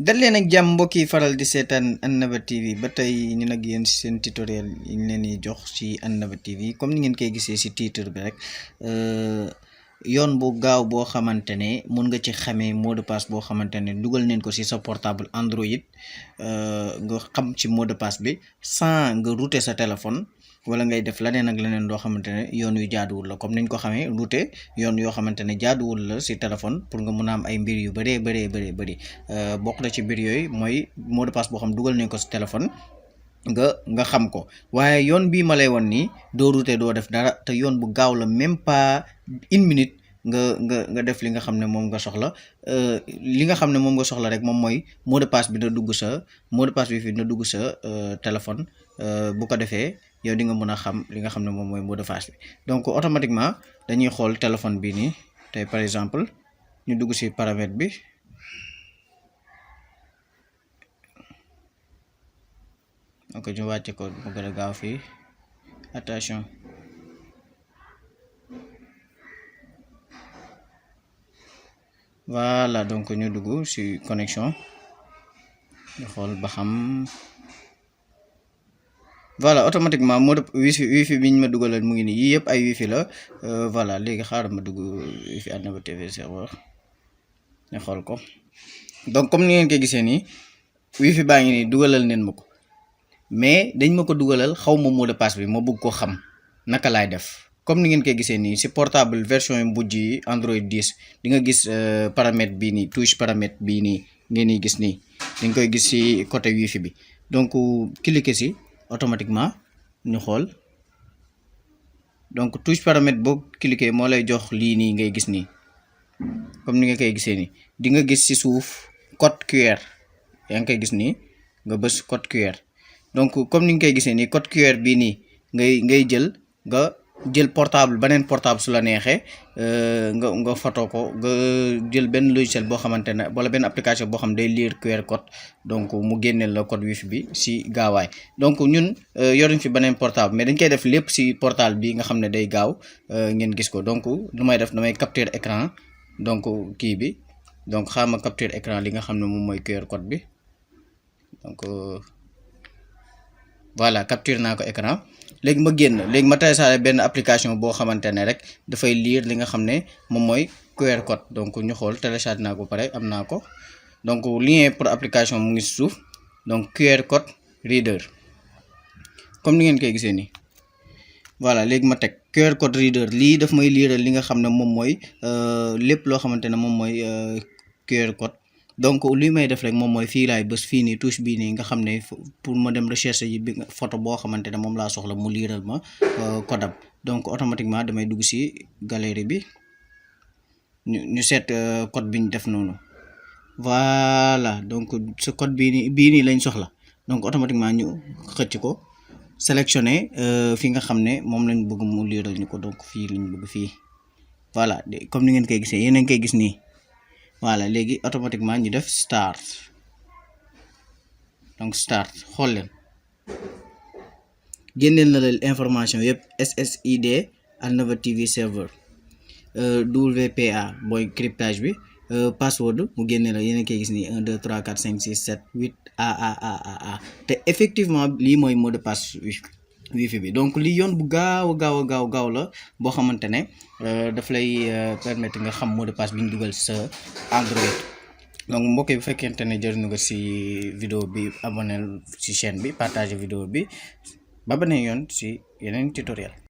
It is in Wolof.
dal leen ak jàmm mbokk yi faral di seetaan Annaba TV ba tey ñu nag yéen seen tutoriel yi ñu leen di jox ci Annaba TV comme ni ngeen koy gisee ci titre bi rek yoon bu gaaw boo xamante ne mun nga ci xamee mot de passe boo xamante ne dugal neen ko ci sa portable Android nga xam ci mot de passe bi sans nga router sa téléphone. wala ngay def leneen ak leneen loo xamante ne yoon yu jaaduwul la comme niñ ko xamee router yoon yoo xamante ne jaaduwul la ci téléphone pour nga mun a am ay mbir yu bëree bëri bokk na ci mbir yooyu mooy mot de passe boo xam dugal nañ ko ci téléphone nga xam ko waaye yoon bii ma lay won nii doo router doo def dara te yoon bu gaaw la même pas une minute nga def li nga xam ne moom nga soxla li nga xam ne moom nga soxla rek moom mooy mot de passe bi na dugg sa mot de passe bi fi na dugg sa téléphone bu ko defee yow di nga mën a xam li nga xam ne moom mooy mot de passe bi donc automatiquement dañuy xool téléphone bi nii tey par exemple ñu dugg ci paramètre bi donc ñu wàcce ko mu gën a gaaw fii attention voilà donc ñu dugg ci connexion ñu xool ba xam voilà automatiquement mot de wifi bi ñu ma dugaloon mu ngi nii yii yëpp ay wifi la voilà léegi xaaral ma dugg wifi Annaba TV serveur ñu xool ko donc comme ni ngeen koy gisee nii wifi baa ngi nii dugalal neen ma ko mais dañ ma ko dugalal xaw ma mot de passe bi ma bëgg ko xam naka laay def comme ni ngeen koy gisee nii ci portable version yu mujj yi Android 10 di nga gis paramètre bii nii touche paramètre bii nii ngeen di gis nii di nga koy gis ci côté wifi bi donc cliquer ci automatiquement ñu xool donc touche paramètre boo cliquer moo lay jox lii nii ngay gis nii comme ni nga koy gisee nii di nga gis ci suuf code QR yaa ngi koy gis nii nga bës code QR donc comme ni nga koy gisee nii code QR bii nii ngay jël nga jël portable beneen portable su la neexee nga photo ko nga jël benn logiciel boo xamante ne wala benn application boo xam day lire QR code donc mu génneel la code wifi bi ci gaawaay donc ñun yoruñ fi beneen portable mais dañ koy def lépp ci portable bi nga xam ne day gaaw ngeen gis ko donc lu may def damay capture écran donc kii bi donc xaama capture écran li nga xam ne moom mooy QR code bi donc voilà capture naa ko écran léegi ma génn léegi ma téléchargé benn application boo xamante ne rek dafay lire li nga xam ne moom mooy QR code donc ñu xool téléchargé naa ko pare am naa ko donc lien pour application mu ngi si suuf donc QR code reader comme ni ngeen koy gisee nii voilà léegi ma teg QR code reader lii daf may lire li nga xam ne moom mooy lépp loo xamante ne moom mooy QR code donc li may def rek moom mooy fii laay bës fii nii touche bii nii nga xam ne pour ma dem recherche yi bi photo boo xamante ne moom laa soxla mu liiral ma code am donc automatiquement damay dugg ci galerie bi ñu seet code bi ñu def noonu voilà donc ce code bii nii lañ soxla donc automatiquement ñu xëcc ko sélectionné fi nga xam ne moom lañ bëgg mu liiral ñu ko donc fii lañ bëgg fii voilà comme ni ngeen koy gisee yéen a ngi koy gis nii voilà léegi automatiquement ñu def start donc start xool leen génneel na leen information yëpp SSID Annaba TV serveur WPA mooy cryptage bi password mu génne la yéen a koy gis nii 1 2 3 4 5 6 7 8 a te effectivement lii mooy mot de passe wifi bi donc lii yoon bu gaaw la boo xamante ne daf lay permettre nga xam mot de passe bi ñu dugal sa Android donc mbokk yi bu fekkente ne jëriñu nga ci vidéo bi abonné ci chaîne bi partager vidéo bi ba beneen yoon ci yeneen tutoriel